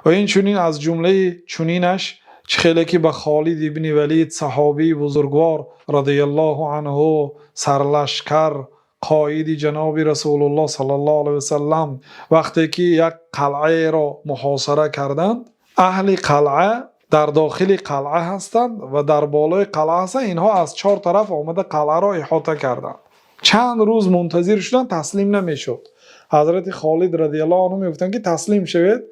Ва инчунин аз ҷумлаи чунинаш, чӣ хеле ки ба Холид ибни Валид, саҳобии бузургвор розияллоҳу анҳу, сарлашкар, қоиди ҷаноби Расулуллоҳ саллаллоҳу алайҳи васаллам, вақте ки як қалъаро муҳосира карданд, аҳли қалъа дар дохили қалъа ҳастанд ва дар болои қалъа ҳастанд. Инҳо аз чор тараф омада қалъаро эҳота карданд. Чанд рӯз мунтазир шуданд, таслим намешуд. Ҳазрати Холид розияллоҳу анҳу мегуфтанд, ки таслим шавед.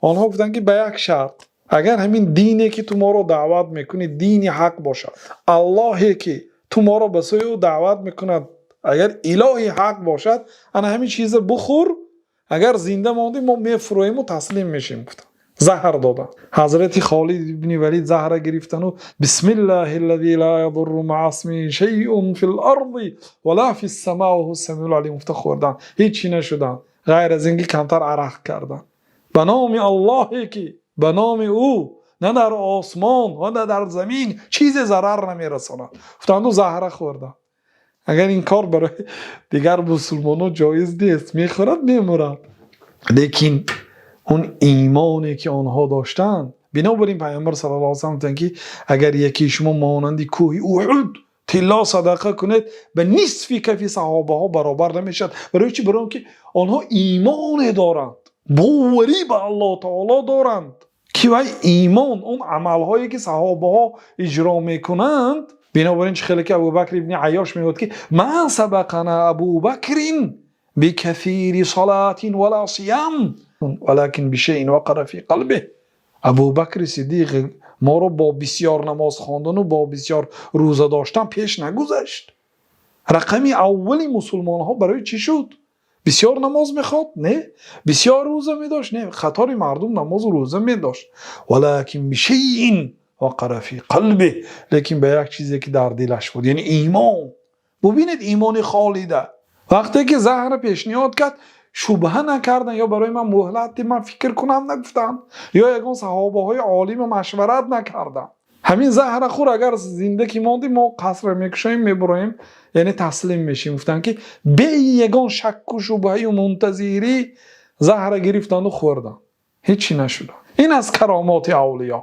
Онҳо гуфтанд, ки ба як шарт: агар ҳамин дине ки ту моро даъват мекунӣ, дини ҳақ бошад, Аллоҳе ки ту моро ба сӯи ӯ даъват мекунад, агар илоҳи ҳақ бошад, ана ҳамин чизро бихӯр, агар зинда мондӣ, мо мефурӯем ва таслим мешавем, гуфтанд. Заҳр доданд. Ҳазрати Холид ибни Валид заҳра гирифтану "بسم الله الذي لا يضر مع اسمه شيء في الأرض ولا في السماء وهو السميع العليم гуфта хӯрданд. Ҳечи нашуданд, ғайр аз ин ки камтар арақ карданд. Ба номи Аллоҳе ки ба номи ӯ на дар осмон ва на дар замин чизе зарар намерасонад, гуфтанду заҳра хӯрданд. Агар ин кор барои дигар мусулмонон ҷоиз нест, мехӯрад, мемурад. Лекин он имоне ки онҳо доштанд, бинобар ин Пайғамбар саллаллоҳу алайҳи васаллам гуфтанд, ки агар яке шумо монанди кӯҳи Уҳуд тилло садақа кунед, ба нисфи кафи саҳобаҳо баробар намешавад. Барои чӣ? Барои он ки онҳо имоне доранд, боварӣ ба Аллоҳ таоло доранд, ки вай имон, он амалҳое ки саҳобаҳо иҷро мекунанд. Бинобар ин, чӣ хеле ки Абубакр ибни Айёш мегӯяд, ки "ما سبقنا أبو بكر بكثير صلاة ولا صيام ولكن بشيء وقر في قلبه". Абубакри Сиддиқ моро бо бисёр намоз хондану бо бисёр рӯза доштан пеш нагузашт. Рақами аввали мусулмонҳо барои чӣ шуд? Бисёр намоз мехонд? Не. Бисёр рӯза медошт? Не. Қатори мардум намозу рӯза медошт. "ولكن بشيء وقر في قلبه", лекин ба як чизе ки дар дилаш буд, яъне имон. Бубинед, имони Холида. Вақте ки заҳра пешниҳод кард, шубҳа накарданд ё барои ман муҳлат, ман фикр кунам, нагуфтанд ё ягон саҳобаҳои олима машварат накарданд. Ҳамин заҳра хӯр, агар зинда ки мондӣ, мо қасра мекушоем, мебуроем, яъне таслим мешем. Гуфтанд, ки бе ягон шакку шубҳаю мунтазирӣ заҳра гирифтанду хӯрданд, ҳечи нашуда. Ин аз каромоти авлиё.